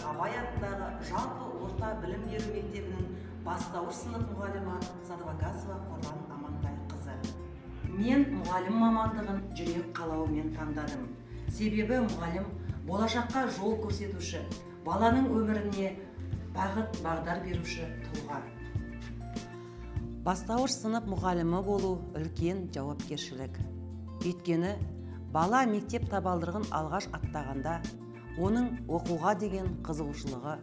Абай атындағы жалпы орта білім беру мектебінің бастауыш сынып мұғалімі Садвакасова Қорлан Амантайқызы. Мен мұғалім мамандығын жүрек қалауымен таңдадым. Себебі мұғалім болашаққа жол көрсетуші, баланың өміріне бағыт бағдар беруші тұлға. Бастауыш сынып мұғалімі болу үлкен жауапкершілік. Өйткені бала мектеп табалдырығын алғаш аттағанда, оның оқуға деген қызығушылығы,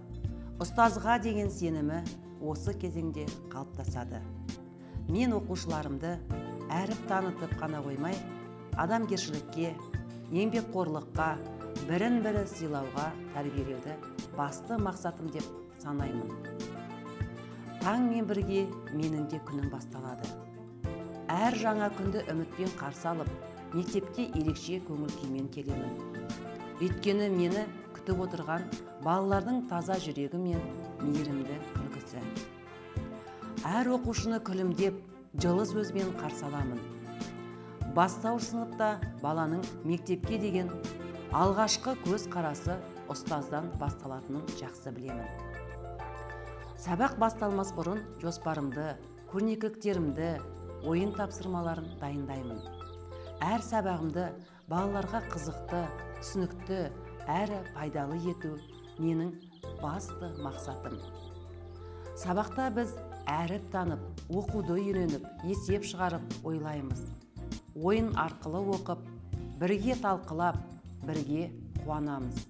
ұстазға деген сенімі осы кезеңде қалыптасады. Мен оқушыларымды әріп танытып қана қоймай, адамгершілікке, еңбекқорлыққа, бірін-бірі сыйлауға тәрбиелеуді басты мақсатым деп санаймын. Таңмен бірге менің де күнім басталады. Әр жаңа күнді үмітпен қарсы алып, мектепке ерекше көңіл күймен келемін. Өйткені мені күтіп отырған балалардың таза жүрегі мен мейірімді күлкісі. Әр оқушыны күлімдеп, жылы сөзбен қарсы аламын. Бастауыш сыныпта баланың мектепке деген алғашқы көз қарасы ұстаздан басталатынын жақсы білемін. Сабақ басталмас бұрын жоспарымды, көрнекіліктерімді, ойын тапсырмаларын дайындаймын. Әр сабағымды балаларға қызықты, түсінікті, әрі пайдалы ету менің басты мақсатым. Сабақта біз әріп танып, оқуды үйреніп, есеп шығарып ойлаймыз. Ойын арқылы оқып, бірге талқылап, бірге қуанамыз.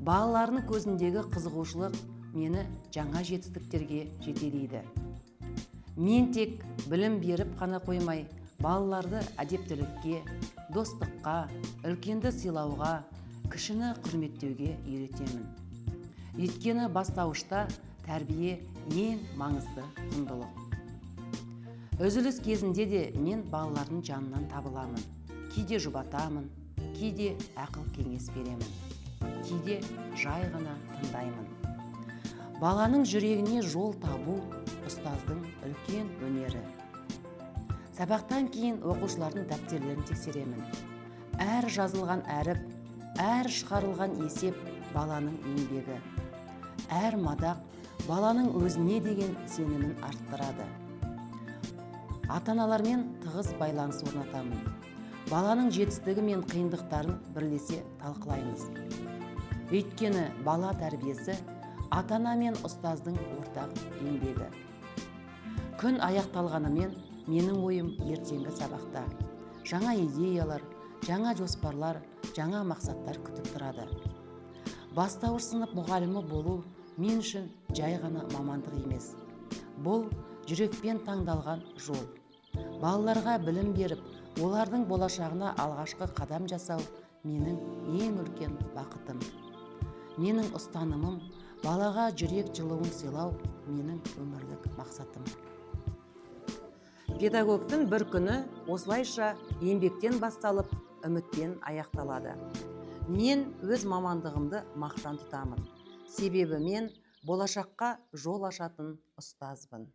Балалардың көзіндегі қызығушылық мені жаңа жетістіктерге жетелейді. Мен тек білім беріп қана қоймай, балаларды әдептілікке, достыққа, үлкенді сыйлауға, кішіні құрметтеуге үйретемін. Өйткені бастауышта тәрбие ең маңызды құндылық. Үзіліс кезінде де мен балалардың жанынан табыламын. Кейде жұбатамын, кейде ақыл кеңес беремін, кейде жай ғана тыңдаймын. Баланың жүрегіне жол табу ұстаздың үлкен өнері. Сабақтан кейін оқушылардың дәптерлерін тексеремін. Әр жазылған әріп, әр шығарылған есеп баланың еңбегі. Әр мадақ баланың өзіне деген сенімін арттырады. Ата-аналармен тығыз байланыс орнатамын. Баланың жетістігі мен қиындықтарын бірлесе талқылаймыз. Өйткені бала тәрбиесі ата-ана мен ұстаздың ортақ еңбегі. Күн аяқталғанымен менің ойым ертеңгі сабақта. Жаңа идеялар, жаңа жоспарлар, жаңа мақсаттар күтіп тұрады. Бастауыш сынып мұғалімі болу мен үшін жай ғана мамандық емес. Бұл жүрекпен таңдалған жол. Балаларға білім беріп, олардың болашағына алғашқы қадам жасау менің ең үлкен бақытым. Менің ұстанымым балаға жүрек жылуын сыйлау менің өмірлік мақсатым. Педагогтың бір күні осылайша еңбектен басталып, үмітпен аяқталады. Мен өз мамандығымды мақтан тұтамын. Себебі мен болашаққа жол ашатын ұстазбын.